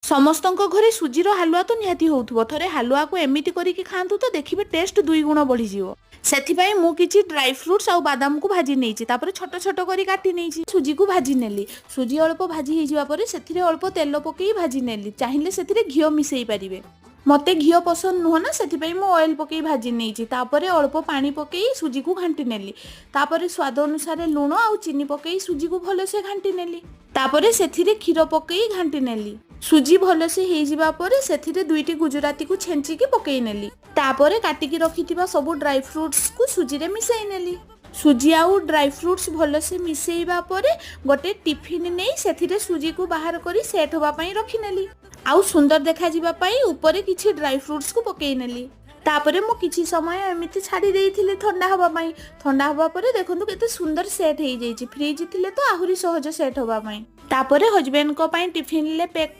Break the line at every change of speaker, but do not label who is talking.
ସମସ୍ତଙ୍କ ଘରେ ସୁଜିର ହାଲୁଆ ତ ନିହାତି ହେଉଥିବ। ଥରେ ହାଲୁଆକୁ ଏମିତି କରିକି ଖାଆନ୍ତୁ ତ, ଦେଖିବେ ଟେଷ୍ଟ ଦୁଇ ଗୁଣ ବଢ଼ିଯିବ। ସେଥିପାଇଁ ମୁଁ କିଛି ଡ୍ରାଇ ଫ୍ରୁଟ୍ସ ଆଉ ବାଦାମକୁ ଭାଜି ନେଇଛି। ତାପରେ ଛୋଟ ଛୋଟ କରି କାଟି ନେଇଛି। ସୁଜିକୁ ଭାଜି ନେଲି। ସୁଜି ଅଳ୍ପ ଭାଜି ହେଇଯିବା ପରେ ସେଥିରେ ଅଳ୍ପ ତେଲ ପକେଇ ଭାଜି ନେଲି। ଚାହିଁଲେ ସେଥିରେ ଘିଅ ମିଶେଇ ପାରିବେ। ମୋତେ ଘିଅ ପସନ୍ଦ ନୁହଁ ନା, ସେଥିପାଇଁ ମୁଁ ଅଏଲ୍ ପକେଇ ଭାଜି ନେଇଛି। ତାପରେ ଅଳ୍ପ ପାଣି ପକେଇ ସୁଜିକୁ ଘାଣ୍ଟି ନେଲି। ତାପରେ ସ୍ୱାଦ ଅନୁସାରେ ଲୁଣ ଆଉ ଚିନି ପକେଇ ସୁଜିକୁ ଭଲସେ ଘାଣ୍ଟି ନେଲି। ତାପରେ ସେଥିରେ କ୍ଷୀର ପକେଇ ଘାଣ୍ଟି ନେଲି। ସୁଜି ଭଲସେ ହେଇଯିବା ପରେ ସେଥିରେ ଦୁଇଟି ଗୁଜୁରାତିକୁ ଛେଞ୍ଚିକି ପକେଇ ନେଲି। ତାପରେ କାଟିକି ରଖିଥିବା ସବୁ ଡ୍ରାଇ ଫ୍ରୁଟ୍ସକୁ ସୁଜିରେ ମିଶାଇ ନେଲି। ସୁଜି ଆଉ ଡ୍ରାଇ ଫ୍ରୁଟ୍ସ ଭଲସେ ମିଶାଇବା ପରେ ଗୋଟେ ଟିଫିନ୍ ନେଇ ସେଥିରେ ସୁଜିକୁ ବାହାର କରି ସେଟ୍ ହେବା ପାଇଁ ରଖିନେଲି। ଆଉ ସୁନ୍ଦର ଦେଖାଯିବା ପାଇଁ ଉପରେ କିଛି ଡ୍ରାଇ ଫ୍ରୁଟ୍ସକୁ ପକେଇ ନେଲି। ତାପରେ ମୁଁ କିଛି ସମୟ ଏମିତି ଛାଡ଼ି ଦେଇଥିଲି ଥଣ୍ଡା ହେବା ପାଇଁ। ଥଣ୍ଡା ହେବା ପରେ ଦେଖନ୍ତୁ, କେତେ ସୁନ୍ଦର ସେଟ୍ ହେଇଯାଇଛି। ଫ୍ରିଜ୍ ଥିଲେ ତ ଆହୁରି ସହଜ ସେଟ୍ ହେବା ପାଇଁ। ତାପରେ ହଜବେଣ୍ଡଙ୍କ ପାଇଁ ଟିଫିନରେ ପ୍ୟାକ୍